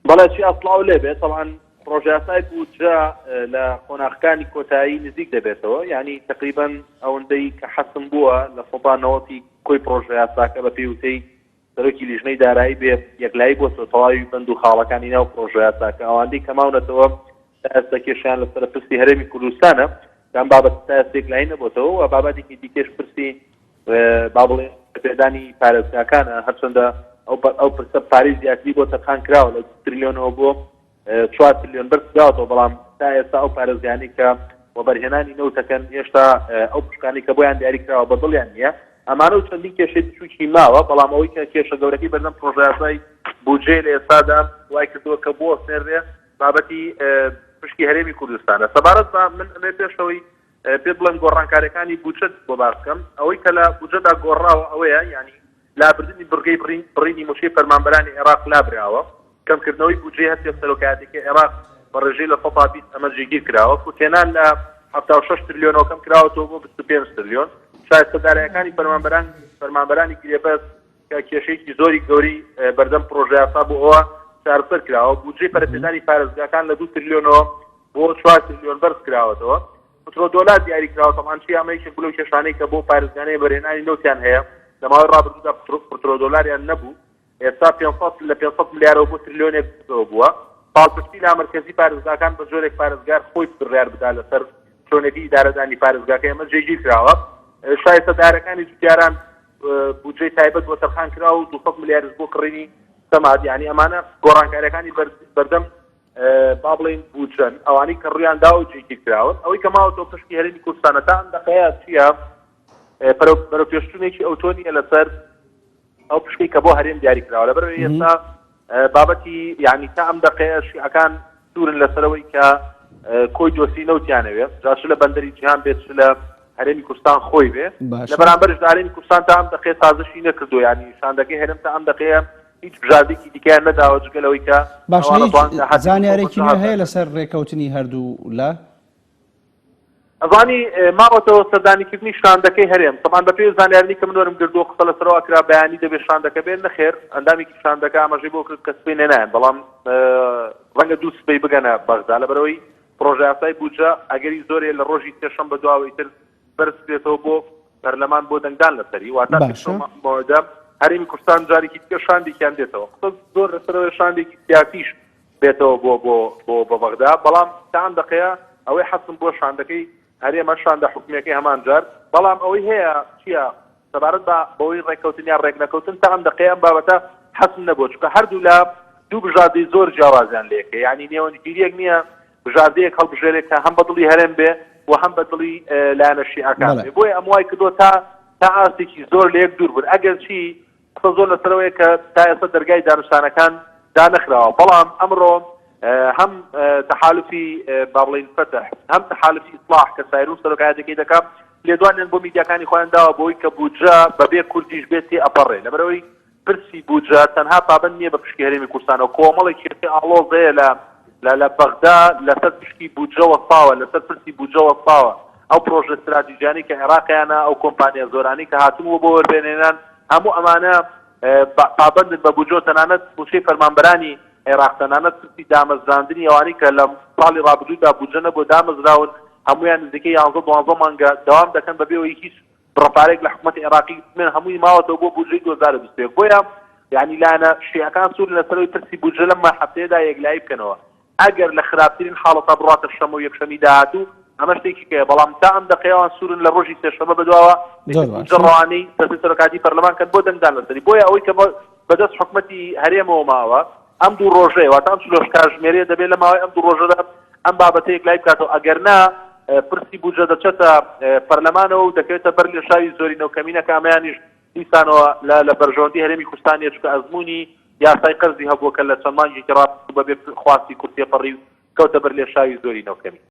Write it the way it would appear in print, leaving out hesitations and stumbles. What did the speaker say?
بەڵێ چیا سڵاو لێبێت تەبعەن پڕۆژەیاسای بودجە لە قۆناغەکانی کۆتایی نزیک دەبێتەوە یعنی تقریبا ئەوەندەی کە حەسم بووە لە سەدا نەوەتی کۆی پڕۆژەیاساکە بە پێی وتەی سەرۆکی لیژنەی دارایی بێ یەکلایی بۆتەوە تەواوی بەند و خاڵەکانی ناو پڕۆژەیاساکە ئەواندەی کە ماونەتەوە تا ئێستا کێشیان لەسەر پرسی هەرێمی کوردستانە کام بابەت تا ئێستا یەکلایی نەبۆتەوە و بابەتێکی دیکەش پرسی با بڵێ پێدانی پارێزگاکانە هەرچەندە ئەو پرسە پارەی زیاتری بۆ تەرخان کراوە لە تریلیۆنەوە بۆ 4 تریلیۆن بەرز کراوەتەوە بەڵام تا ئێستا ئەو پارێزگانی کە وەبەرهێنانی نەوتەکەن هێشتا ئەو پشکانی کە بۆیان دیاری کراوە بە دڵیان نییە ئەمانە و چەندین کێشەی بچووکی ماوە بەڵام ئەوەی کە کێشە گەورەکەی بەردەم پرۆژەیاسای بودجەیە لە ئێستادا وای کردووە کە بوەستێنرێ بابەتی پشکی هەرێمی کوردستانە سەبارەت بە من ئەمێ پێشەوەی پێت بڵێم گۆڕانکاریەکانی بودجەت بۆ باس بکەم ئەوەی کە لە بودجەدا گۆڕاوە ئەوەیە یانی لابردنی بڕگەی بڕین بڕینی موچەی فەرمانبەرانی عێراق لابراوە کەمکردنەوەی بودجەی هەرسێ سەرۆکایەتەکەی عێراق بە ڕێژەی 20% ئەمە جێگیر کراوە کورتهێنان لە 76 تریلیۆنەوە کەم کراوەتەوە بۆ 25 تریلیۆن شایستە دارایەکانی فەرمانبەران فەرمانبەرانی گرێبەست کە کێشەیەکی زۆری گەورەی بەردەم پڕۆژەیاسا بۆ ئەوە چارەسەر کراوە بودجەی پەرەپێدانی پارێزگاکان لە 2 تریلیۆنەوە بۆ چوار ترلیۆن بەرز کراوەتەوە. پترۆ دۆلار دیاری کراوە، تەبعەن چی ئەمە یەکێک بوو لەو کێشانەی کە بۆ پارێزگانەی وەبەرهێنانی نەوتیان هەیە، لە ماوەی ڕابردوودا پترۆ دۆلاریان نەبوو، ئێستا 500 لە 500 ملیارەوە بۆ ترلیۆنێک بەرزەوە بووە. پاڵپشتی لامەرکەزی پارێزگاکان بە جۆرێک پارێزگار خۆی بڕیار بدا لەسەر چۆنێتی ئیدارەدانی پارێزگاکەی ئەمە جێگیر کراوە. شایستە دارەکانی جوتیاران بودجەی تایبەت بۆ تەرخان کراوە و 200 ملیاریش بۆ کڕینی سەماد، یانی ئەمانە گۆڕانکاریەکانی بەردەم با بڵێین بودجەن ئەوانەی کە ڕویان داوە و جێگیر کراون ئەوەی کە ماوەتەوە پشکی هەرێمی کوردستانە تا ئەم دەقەیە چییە بەرەو پێشچوونێکی ئەوتۆ نییە لەسەر ئەو پشکەی کە بۆ هەرێم دیاری کراوە لەبەرەوەی ئێستا بابەتی یعنی تا ئەم دەقەیە شیعەکان سوورن لەسەرەوەی کە کۆی دۆسی نەوتیانەوێ جا چ لە بەندەری جیهان بێت چ لە هەرێمی کوردستان خۆی بێ لە بەرامبەرش هەرێمی کوردستان تا ئەم دەقەیە سازشی نەکردو ینی شاندەکەی هەرێم تا ئەم دەقەیە هیچ بژاردێکی دیکەیان نەداوە جگە لەوەی کە باشە زانیارێکی نوێ هەیە لەسەر ڕێکەوتنی هەردوو لا؟ ئەزانی ماوەتەوە سەردانیکردنی شاندەکەی هەرێم تەمان بە پێی زانیارنی کە من وەرم گردووە قسە لەسەرەوە ئەکرا بەیانی دەبێت شاندەکە بێت نەخێر ئەندامێکی شاندەکە ئاماژەی بۆ کرد کە سبەینێ نایەن بەڵام ڕەنگە دوو سبەی بگەنە بەغدا لەبەرەوەی پڕۆژەیاسای بودجە ئەگەری زۆرەیە لە ڕۆژی سێشەم بەدواوە ئیتر بەرز بکرێتەوە بۆ پەرلەمان بۆ دەنگدان لەسەری واتە باشە هەرێمی کوردستان جارێکی دیکە شاندێکیان دێتەوە قسە زۆر لەسەرەوە شاندێکی سیاسیش بێتەوە بۆ بۆ بۆ بۆ بەغدا بەڵام تا ئەم دەقەیە ئەوەی حەسم بۆ شاندەکەی هەرێمە شاندە حکومیەکەی هەمان جار بەڵام ئەوەی هەیە چییە سەبارەت بە بەوەی ڕێککەوتن یان ڕێکنەکەوتن تا ئەم دەقەیە ئەم بابەتە حەسم نەبووە چونکە هەردوو لا دوو بژاردەی زۆر جیاوازیان لێکە یعنی نێوەندگیریەک نییە بژاردەیەک هەڵبژێرێ کە هەم بە دڵی هەرێم بێ و هەم بە دڵی لایەنە شیعەکان بێ بۆیە ئەم وای کردووە تا تا ئاستێکی زۆر لە یەک دوور بوون ئەگەر چی قسە زۆر لەسەرەوەیە کە تا ئێستا دەرگای دانوستانەکان دانەخراوە بەڵام ئەمڕۆ هەم تەحالفی با بڵێین فەتح هەم تەحالفی ئیسلاح کە سایرون سەرۆکایەتەکەی دەکات لێدوانیان بۆ میدیاکانی خۆیان داوە بۆی کە بودجە بەبێ کوردیش بێت تێ ئەپەڕێ لەبەرەوەی پرسی بودجە تەنها پابەند نییە بە پشکی هەرێمی کوردستانەوە، کۆمەڵێک کێشەی ئاڵۆز هەیە لە لە لە بەغدا لەسەر پشکی بودجە وەستاوە، لەسەر پرسی بودجە وەستاوە، ئەو پرۆژە ستراتیژیانەی کە عێراق هەیانە، ئەو کۆمپانیا زۆرانەی کە هاتوون بۆ بۆ وەبەرهێنان، هەموو ئەمانە پابەندن بە بودجەوە، تەنانەت مووچەی فەرمانبەرانی عێراق، تەنانەت پرسی دامەزراندنی ئەوانەی کە لە ساڵی ڕابردوودا بودجە نەبووە دامەزراون، هەموویان نزیکەی یانزە دوانزە مانگە دەوام دەکەن بەبێ ئەوەی هیچ بڕە پارەیەک لە حکومەتی عێراقی بمێن هەمووی ماوەتەوە بۆ بودجەی 2021 بۆیە یعنی لایەنە شیعەکان سوورن لەسەرەوەی پرسی بودجە لەم هەفتەیەدا یەکلایی بکەنەوە ئەگەر لە خراپترین حاڵەتا بڕاتە شەمە و یەکشەمی داهاتوو ئەمە شتێکی کەیە بەڵام تا ئەم دەقەیە ئەوان سوورن لە ڕۆژی سێشەمە بەدواوە بودجە ڕەوانەی دەستەی سەرۆکایەتی پەرلەمان کەن بۆ دەنگدان لەسەری بۆیە ئەوەی کە بەدەست حکومەتی هەرێمەوە ماوە ئەم دوو ڕۆژەیە واتە ئەم 48 کاتژمێرەیە دەبێت لە ماوەی ئەم دوو ڕۆژەدا ئەم بابەتە یەکلایی بکاتەوە ئەگەر نا پرسی بودجە دەچێتە پەرلەمانەوە و دەکەوێتە بەر لێشاوی زۆرینە و کەمینە کە ئەمەیانیش دیسانەوە لە لە بەرژەوەندی هەرێمی کوردستان نییە چونکە ئەزموونی یاسای قەرزی هەبووە کە لە چەند مانگێکی ڕابردوو بەبێ خواستی کورد تێپەڕی و کەوتە بەر لێشاوی زۆرینە و کەمی.